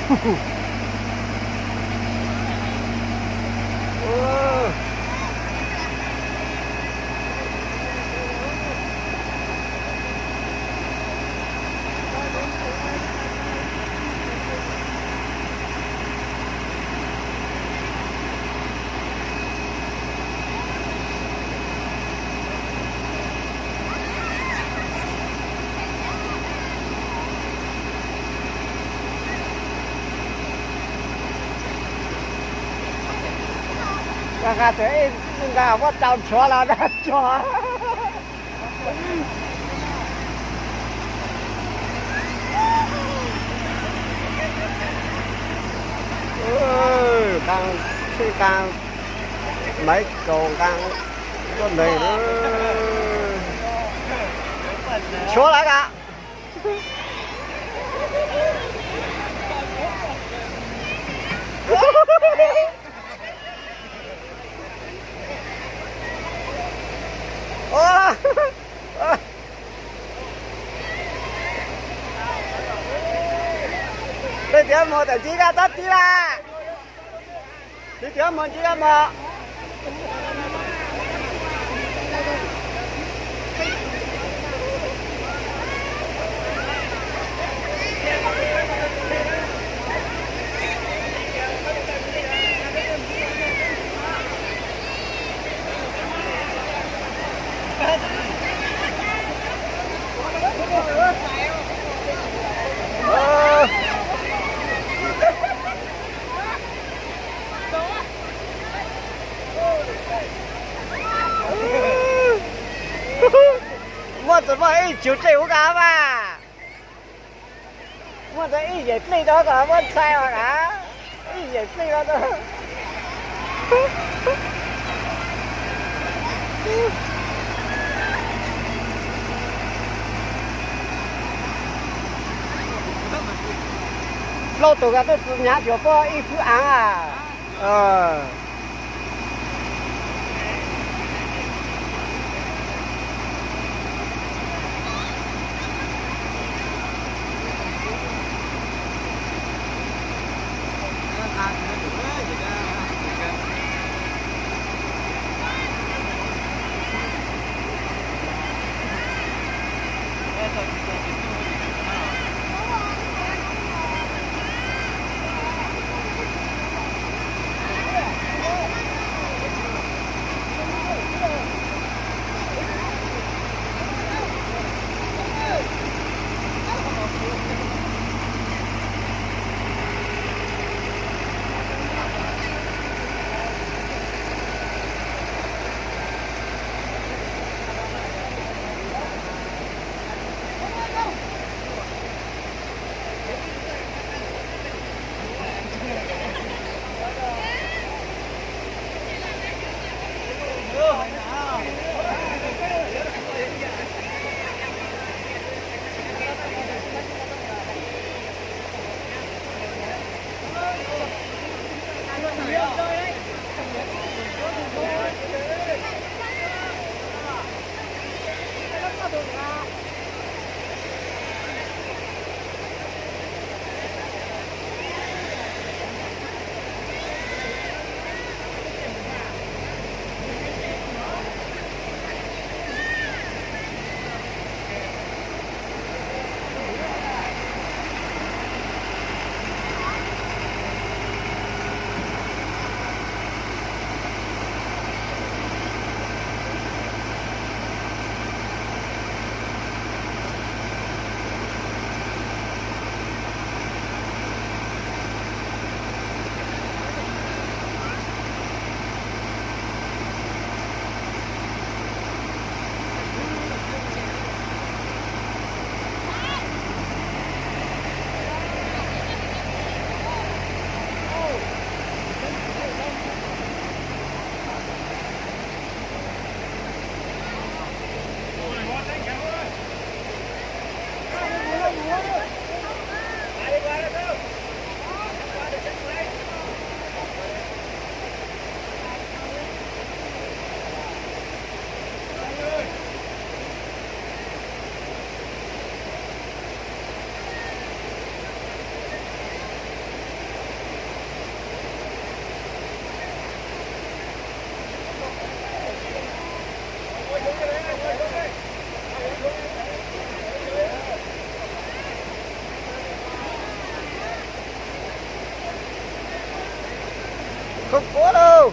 Nqa nqa txawm ej nqa muab tau rhuav los dab tso. Nqa, nqa maiv kaus nqa tuaj neeg. Tshuav lawm a. Leej twg mus tam ncig dab tsob tid lawm. Leej twg mus ncig dab mos. Muaj txawm muaj ib tsug tsej huv nqa mas. Muaj ntawd ib yam plej rau kom muab ntxhais os a. Ib yam plej rau. Plaub tug ko tuaj txog hnyav cuag poj ib fwb av. Koj kuab lauj.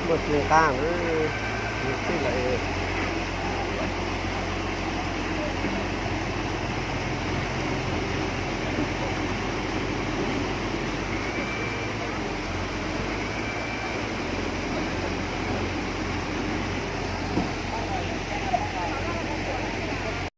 Muaj tsis qab, txij lawm.